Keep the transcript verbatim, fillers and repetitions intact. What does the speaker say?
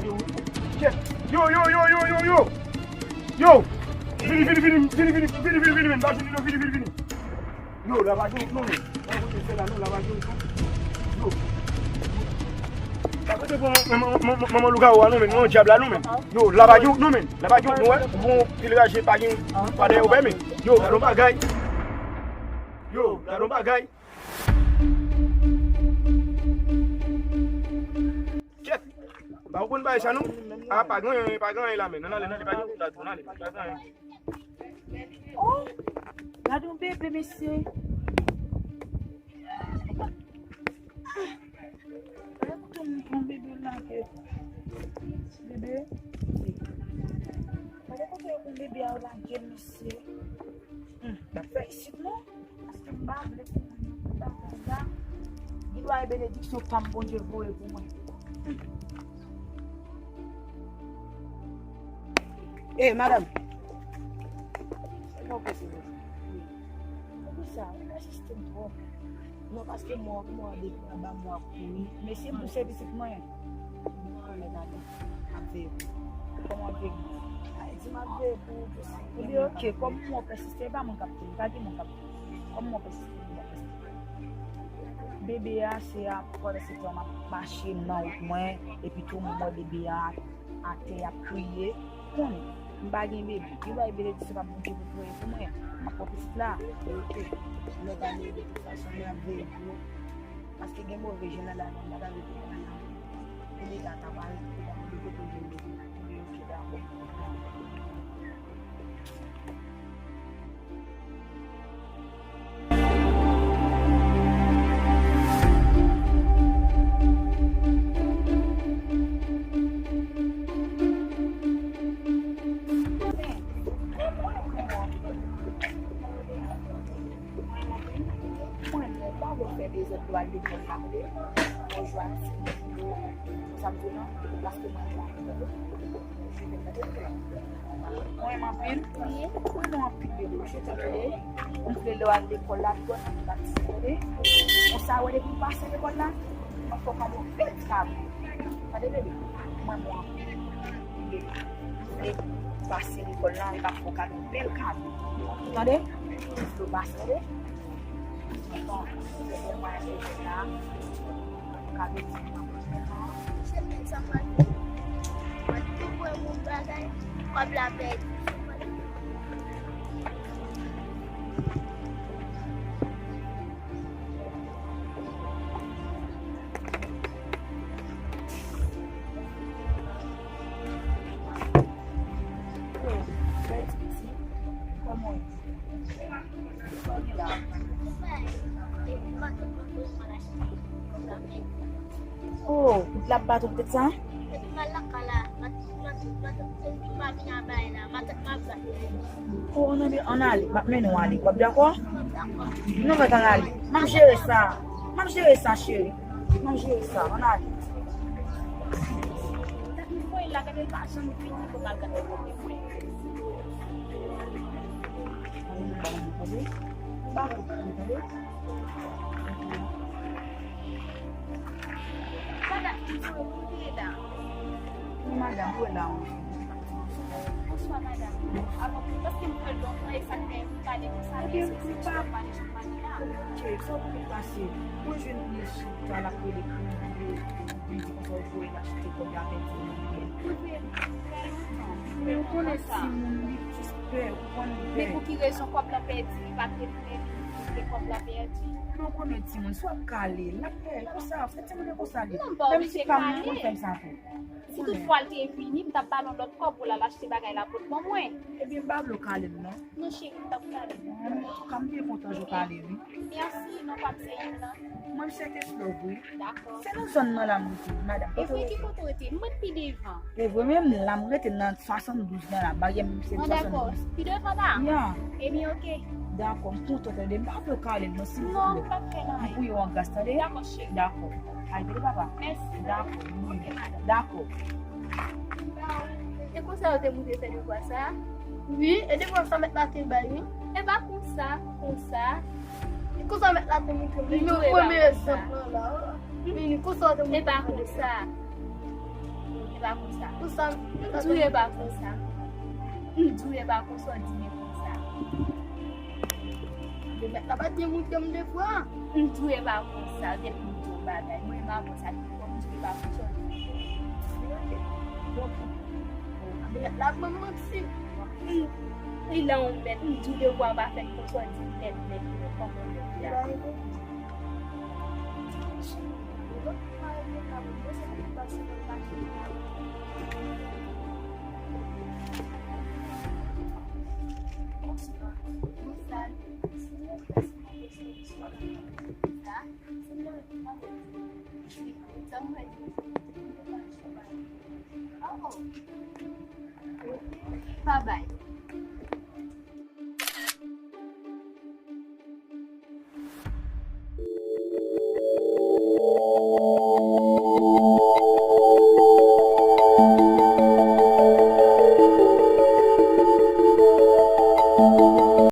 Yo, yo, yo, yo, yo, yo. Yo. Vini, vini, vini, vini, vini, vini, vini, vini, vini. Pa vini, non, vini, vini, vini. Yo, la pa gen non, men. Nan kote se la, non, la pa gen non. Yo. Pa kote pou manman lougawou a, non, men. Non, dyab la, non, men. Yo, la pa gen non, men. La pa gen non, wè. Bon, pil raje, pa gen. Pa dèyè, ou pa men. Yo, gade yon bagay. Yo, gade yon bagay. Kèt! Ba ou konn bagay sa non? A, pa gen anyen, pa gen anyen la, men. Ann ale, ann ale, pa gen anyen la tou, ann ale, pa gen anyen. Oh! Gade yon bebe, mesye. Gade kote moun pran bebe lage. Bebe. Gade kote yo pran bebe a lage, mesye. Hmm, m ap fè isit non. Paske m pa vle pou moun nan bagay la. Gen dwa e benediksyon pa m Bondye voye pou mwen. Eh, madanm. Poukisa? Ou pa asiste m twòp. Non, paske mwen, mwen depi anba mwen ap kouri. Mesye, m pou sèvis mwen. Mwen renmen gade. M ap veye pou ou. Kòman w ap veye pou mwen? Ay, di m ap veye pou ou, pou sa. Ebyen, oke, kòm mwen pèsiste, e pa mwen k ap kouri, pa gen moun k ap kouri. Kòm mwen pèsiste, mwen pèsiste. Bebe a, se a, pandan se tan m ap mache nan wout mwen, epi tou mwen wè bebe a atè, y ap kriye. Konnen, m pa gen bebe. Gen bay benediksyon pa Bondye pou voye pou mwen. M ap pran pitit la. Oke. Lè ta veye de tout fason, mwen ap veye pou ou. Paske gen move jan nan lavi, m pa ta vle pou mwen. Pou leta ta pale, pou ta vle kote vin de. Oke, dakò. Mwen, mwen pa vle fè dezòd pou al lekòl la, tande? Bonjou a timoun yo, sa m di non, paske mwen la. Mwen renmen anpil. Wi. Mwen renmen anpil bebe. Ou chita tande. M vle lè w al lekòl la, tout bon nan tout atis, tande. Konsa, wè depi w pase lekòl la, mwen fè w kado bèl kado. Tande, bebe? Mwen renmen anpil. Bebe. M vle pase lekòl la, e m ap fè w kado bèl kado. Ou tande? M vle w pase, tande? Se menm sa m ap di. Mwen tou pran moun bagay, kòb la pèdi. Kòman w ye? Oh, kout la ap bat ou poutèt sa? Oh, ann ale, ann ale, ann ale. M ap mennen w ale. W ap dakò? Non, mèt, ann ale. M ap jere sa. M ap jere sa, cheri. M ap jere sa. Ann ale. Madanm, ou la wi. Bonswa, madanm. Avan, paske m kwè l bon, e sa k fè m pale konsa, men se pa pale jan m pale la. Ok, sa w konn pase. Mwen jwenn yon mesye chita l ap rele pou li, li di konsa w voye l achte kòb la pèdi. Mwen voye l fè lontan. Men ou konnen timoun li jis pè, ou konn li pè. Men pou ki rezon kòb la pèdi, li pa t retounen, li di kòb la pèdi? Men ou konnen timoun, si w ap kale, l ap pè, konsa, se timoun yo konsa li. Non, m pa oblije kale. Menm si pa mwen, mwen fè m sa tou. Si toutfwa l te vini, m t ap ba l yon lòt kòb pou l al achte bagay la pot ban mwen. Ebyen, m pa vle w kale m non. Non, cheri, m t ap kale. Antouka, m byen kontan jan w pale, wi. Mèsi, non pa m se youn nan. Mwen, m se Keshlove, wi. Dakò. Se nan zòn nan la m rete, madanm. E vre, ki kote w rete? M ret pi devan. E vre, menm la, m rete nan swasanndouz nan la, baryè m se swasanndouz. Dakò. Pi devan la? Ya. Ebyen, oke. Dakò, m kontan tande. M pa vle w kale m non, silvouplè. Non, m p ap fè l anyen. M pou yo an gras, tande? Dakò, cheri. Dakò. Ay, tande papa. Mèsi. Dakò, wi. Oke, madanm. Dakò. E konsa yo te moute fè devwa sa a? Wi, e devwa sa mèt la te bay, wi. E pa konsa, konsa. E konsa mèt la te moute, wi, men premye egzanp lan la. Wi, konsa yo te moute. E pa konsa. E pa konsa. Konsa, m di w e pa konsa. M di w e pa konsa, w di m e konsa. Demet la pa t gen moun ke m te pran. M di w e pa konsa, depi m di w bagay. Mwen, m a konsa, depi m di w e pa konsa, w di m e konsa. Demet la ap ban m manti. E la w mèt, m di w devwa pa fèt konsa, w di m mèt, mèt, mèt, kòman mèt la? Bye bye.